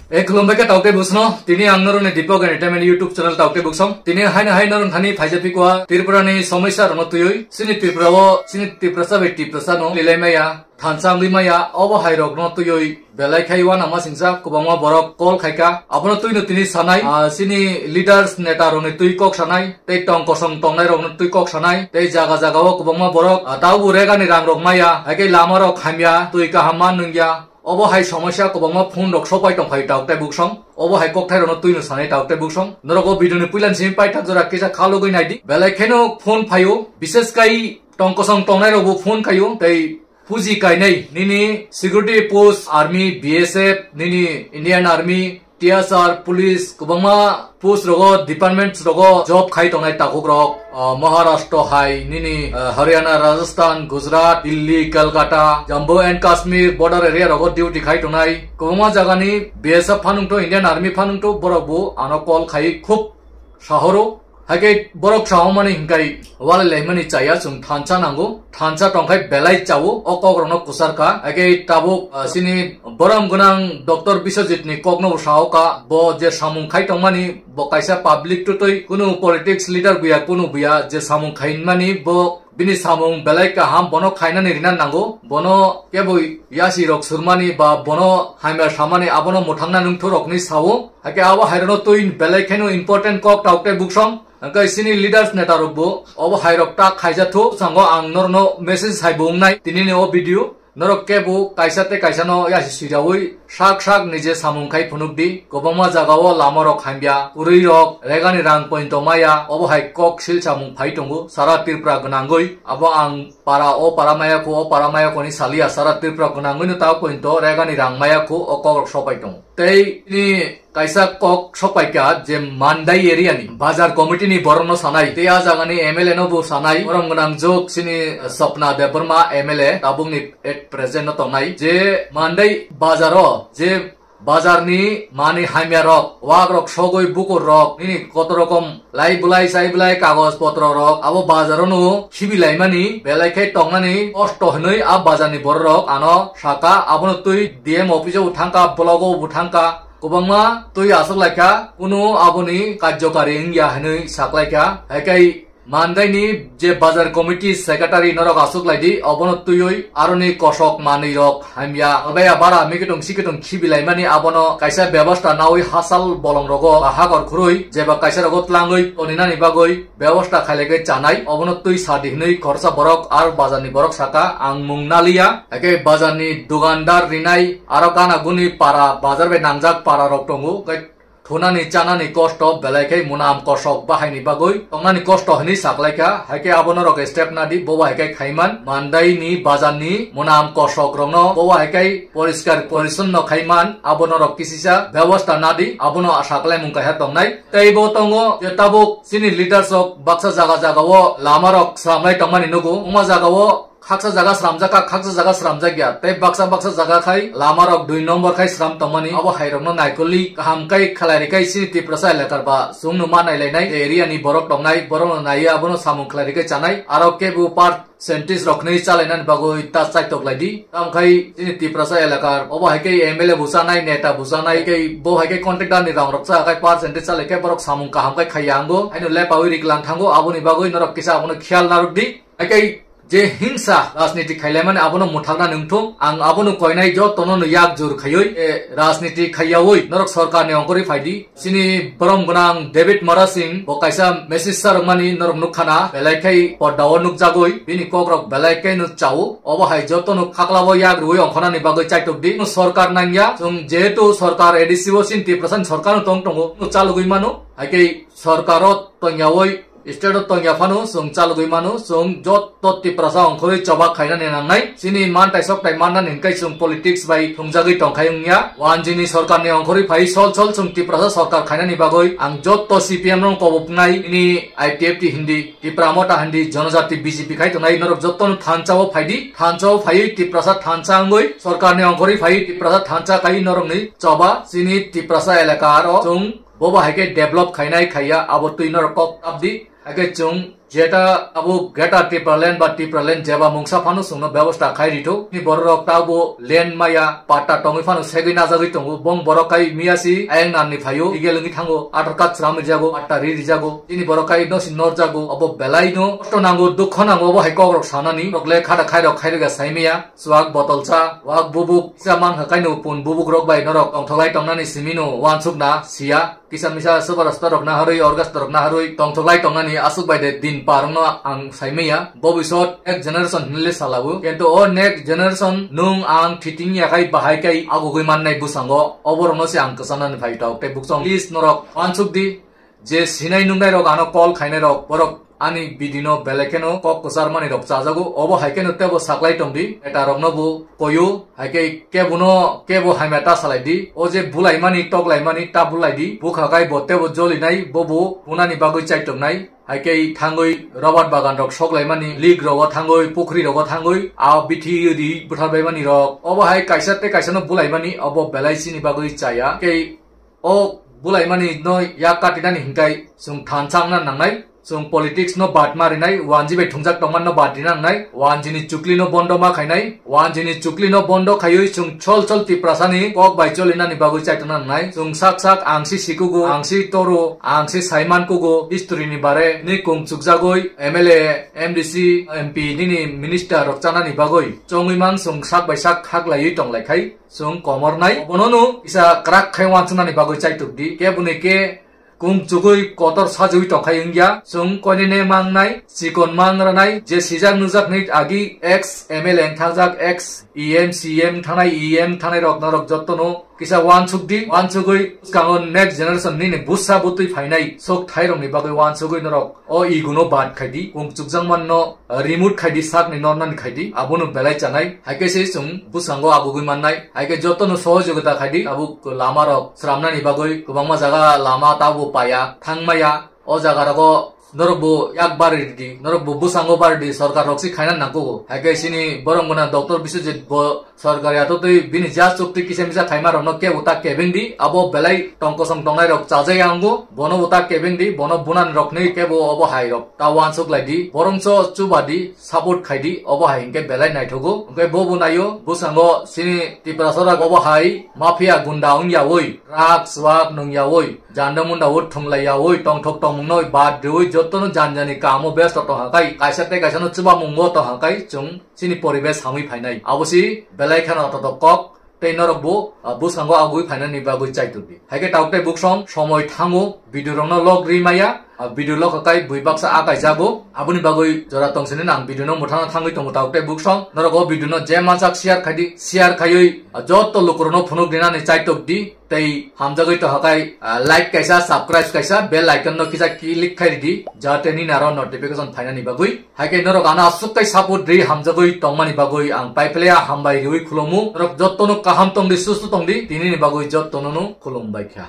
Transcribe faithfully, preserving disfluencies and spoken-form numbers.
E khulumbai khe taukte busno, tini ang norokni Deepak Entertainment YouTube channel taukte buksong. Tini haino hai norok thani phaijak phikwa Tripura ni somosya rokno twiwi, chini Tripura o, chini Tiprasa bai Tiprasa no lilai maya, thansa wngwi maya, obo hai rokno twiwi belai khai uanama singsa kwbangma borok call khaika. Abono twino tini sanai, ah, chini leaders neta rokni twi kok sanai, tei tong kosong tongnai rokno twi kok sanai, tei jaga jaga o kwbangma borok, ah, tabuk regani rang rok maya, hai khe lama rok hamya, twi kaham ma nungya. Obo hai somosya kwbangma phone rok sopai tongphai taukte buksong. Obo hai kokthai rokno twino sanai taukte buksong. Norok o video ni puila ni simi paithak jora kisa khalogwi naidi. Belai kheno phone phaio. Bishes kai tong kosong tongnai rokbo phone khaio. Tei puji kainai nini security post, army, B S F, nini Indian Army, T S R, police, kwbangma post rogo, departments rogo job khai tongnai takhuk rok, ah, Maharashtra hai, nini, ah, Haryana, Rajasthan, Gujarat, Delhi, Kolkata, Jammu and Kashmir border area rogo duty khai tongnai. Kwbangma jagani B S F phanungtho, Indian Army phanungtho, borok bo ano call khai khub sahoro. Haikhe borok sahomani hinkai walai laimani chaya chwng thansa nango. Thansa tongkhai belai chao, o kok rokno kwchar kha. Haikhe tabuk, ah, chini borom gwnang Doctor Biswajit ni kokno bo sao kha. Bo je samung khai tongmani, bo kaisa public twtwi, kunu politics leader buya, kunu buya, je samung khaimani, bo bini samung belai kaham, bono khainani rina nango. Bono kebo yasi rok surmani ba bono hamya samani abono mwthangna nungthu rokni sao. Haikhe abo hai rokno twi belai kheno important kok taukte buksong. Hwnkhe chini leaders neta rok bo obo hai rok ta khaijathu, sango ang norno message hai bo wngnai tinini o video. Norok kebo kaisa tei kaisa no yasi swidaui sak sak nije samung khai phunuk di. Kwbangma jaga o lama rok hamya, kwrwi rok, regani rang pointo maya, obo hai kok sil samung phai tongo sara Tripura gwnangwi. Abo ang para o para maya kho, o para maya kho ni salia, sara Tripura gwnangwi no ta pointo regani rang maya kho, o kok rok sopai tongo. Tei ni kaisa kok sokpaikha je Mandai area ni bazar committee ni borok no sanai, tei a jaga ni M L A no bo sanai, borom gwnang jok chini Swapna Debbarma M L A tabuk ni at present no tongnai, je Mandai bazar o je bazar ni mani hamya rok, wak rok sogwi bukur rok, nini koto rokom lai bulai chai bulai kagoj potro rok abo bazar o no khibi laimani, belai khe tongnani kosto hinwi a bazar ni borok rok ano saka, abono twi D M office o bo thangkha, block o bo thangkha. Kwbangma twi aswk laikha, kunu aboni karjokari wngya hinwi saklaikha. Haikhai Mandai ni je bazar committee secretary norok aswk laidi, obono twiwi aroni kosok manwi rok hamya, abaya bara mikitung sikitung khibilaimani abono kaisa bebosta nawi hachal bolong rogo ba hakor khurui jeba kaisa rogo tlangwi toninani bagwi bebosta khailaikhai chanai, obono twi sadi hinwi khoroksa borok ar bazar ni borok saka ang mung naliya. Haikhe bazar ni dukandar rinai aro gana guni para, bazar bai nangjak para rok tongo, hwnkhe thunani chanani kosto belai khe munam kosok bahaini bagwi tongnani kosto hinwi saklaikha. Haikhe abono rok step nadi, bo bai khe khaiman Mandai ni bazar ni munam kosok rokno bo bai khe poriskar porisonno khaiman, abono rok kisisa bebosta nadi, abono saklaimung kaisa tongnai. Tei bo tongo je tabuk chini leaders rok baksa jaga jaga o lama rok slamlai tongmani nugo, wngma jaga o khaksa jaga sramjak kha, khaksa jaga sramjak ya, tei baksa baksa jaga khai lama rok dui nombor khai sram tongmani, abo hai rokno naikolwi kaham kai khlai rikha chini Tiprasa elakar ba chwngno ma nailainai area ni borok tongnai, borokno naiwi abono samung khlai rikha chanai, aro kebo percentage rok hinwi chalainani bagwi ta chaitok laidi. Tamo khai chini Tiprasa elakar obo hai khe M L A bo chanai, neta bo chanai, khe bo hai khe contractor ni rang rok cha khai percentage chalai khe borok samung kaham khai khaiya ango, haino lepaui riklang thango, aboni bagwi norok kisa abono khiyal narwk di. Haikhe je hingsa rajniti khailaimani abono mwthakna nungthung, ang abono koinai jotono no yak jur khaiwi, e, rajniti khaiyaui norok sorkarni ongkhorwi phaidi. Chini borom gwnang David Mara Singh bo kaisa message sa rwmani norok nukkhana, belai khai podda o nukjagwi, bini kokrok belai khai no chao. Obo hai jotono khaklao yak rwui ongkhornani bagwi chaitok di. Sorkar nangya, chwng jehetu sorkar A D C o chini Tiprasani sorkar no tong tongo, no chalogwi mano, haikhe sorkar o tongyaui, state o tongya phano chwng chalogwi mano, chwng joto Tiprasa ongkhorwi choba khainani nangnai. Chini mantai soktai mannani hwnkhe chwng politics bai thwngjagwi tongkhai wngya. Wanjini sorkarni ongkhorwi phai sol sol chwng Tiprasa sorkar khainani bagwi ang joto C P M rokno koboknai, nini I T F T hindi, Tipra Motha hindi, Jonojati B J P khai tongnai, norok jotono thansa o phaidi, thansa o phaiwi Tiprasa thansa wngwi sorkarni ongkhorwi phaiwi Tiprasa thansa khai norokni choba chini Tiprasa elaka aro chwng Bobo hai khe develop khainai khaiya, abo twi norok kok abdi, hai khe chwng Jeta abo Greater Tipraland ba Tipraland jeba mungsa phano chwngno bebosta khai rithok. Ni bororok ta abo land maya patta tongwi phano segwi najagwi tongo. Bong borok kai miyasi ayang nanni phaio, legal wngwi thango, Aadhaar card chwram rijago, patta ri rijago. Chini borok kai nosi norjago, abo belaino kosto nango, dukho nango, obo hai kokrok sanani. Rok le khada khairok khairega saimaya, chuak botol cha, wak bubuk, kisa mankha kaino pun bubuk rok bai norok tongthoklai tongnani simino wansukna siya. Kisa misa subarasta rok naharwi, orgasta rok naharwi tongthoklai tongnani aswk bai de din par wngno ang saimaya. Bobisot next generation hinle salawo. Kintu o next generation nung ang thiting yakhai bahai kai agugwi mannai bwskango. Oborokno se ang kwchanani phai tok tei buksong. Please norok wansuk di. Je sinai nungnai rok ano call khainai rok borok ani bidino belai kheno kok kwchar mani rok chajago, obo hai kheno tebo saklai tongdi, eta rokno bo koyo, hai khe kebono kebo hamya ta salai di, o je bulai mani toklai mani ta bulai di, bukha kai bo tebo joli nai, bo bo bunani bagwi chaitok nai, hai khe thangwi rubber bagan rok soklai mani, lik rogo thangwi, pukhri rogo thangwi, a bithi ri bwthar bai mani rok, obo hai kaisa tei kaisa no bulai mani, obo belai chini bagwi chaya, khe o bulai mani no yak katinani hinkai chwng thansa wngna nangnai. Chwng politics no bad ma rinai, wanji bai thwngjak tongman no bad rina nangnai, wanji ni chukli no bondo ma khainai, wanji ni chukli no bondo khaiwi chwng chol chol Tiprasa ni kok bai cholinani bagwi chaitokna nangnai. Chwng sak sak ang si sikugo, ang si toro, ang si saiman kugo, history ni bare ni kung chukjagwi M L A, M D C, M P nini minister rok chanani bagwi chongwi mang chwng sak bai sak khaklaiwi tonglai khai. Chwng komornai bono no kisa kwrak khai wansuknani bagwi chaitok di. Keboni khe kung chugwi kotor sajagwi tongkhai wngya. Chwng koinene mangnai, chikon mang ranai, je sijak nukjak ni agi ex M L A wngthakjak, ex E M, C M thangnai, E M thangnai rok norok jotto no kisa wansuk di. Wansugwi bwskango next generation nini busa butwi phainai sok thai rokni bagwi wansugwi norok o ego no bad khai di. Kung chukjak man no remove khai di, sakni nornani khai di, abono belai chanai. Hai khe se chwng bwskango agugwi mannai. Hai khe jotono sohojogita khai di, tabuk lama rok sramnani bagwi kwbangma jaga lama tabo paya, thangmaya. O jaga rogo norok bo yak bari di, norok bo bwskango bari di, sorkar rok se khaina nangkugo. Hai khe chini borom gwnang Doctor Biswajit bo sorkar yato twi bini ja chukti kisa misa khaima rokno kebo ta kebeng di, abo belai tong kosong tongnai rok chajai ango, bono bo ta kebeng di, bono bunan rokni kebo obo hai rok ta wansuk lai di, borongso chuba di, support khai di, obo hai hwnkhe belai naithogo. Hwnkhe bo bo naio, bwskango chini Tiprasora obo hai mafia gunda wng yaui, rak swak nung yaui, janda munda o thwng lai yaui, tongthok tongmung no bad riui, jotono jan jani kamo besto tong hakai, kaisa tei kaisa no chuba mung bo tong hakai, chwng chini poribesh hamwi phainai. Abo si belai kheno totok kok tei norok bo, ah, bwskango agwi phainani bagwi chaitok di. Hai khe tabuk tei buksong somoi thango, video rokno log ri maya, ah, video log kai bui baksa akai jago. Aboni bagwi jora tong sini nang video no mwthangna thangwi tongo tabuk tei buksong. Norok o video no je mansak share khai di, share khaiwi, ah, jotto lukurokno phunuk dinani chaitok di. Tei hamjagwi tong hakai, ah, like kaisa, subscribe kaisa, bell icon no kisa click khai di, jate nini aro notification phainani bagwi. Hai khe norok ano aswk tei support ri hamjagwi tongmani bagwi ang paiphlaiya hambai riui khulumu. Norok jottono kaham tongdi, susto tongdi, tinini bagwi jottono no khulumbai kha.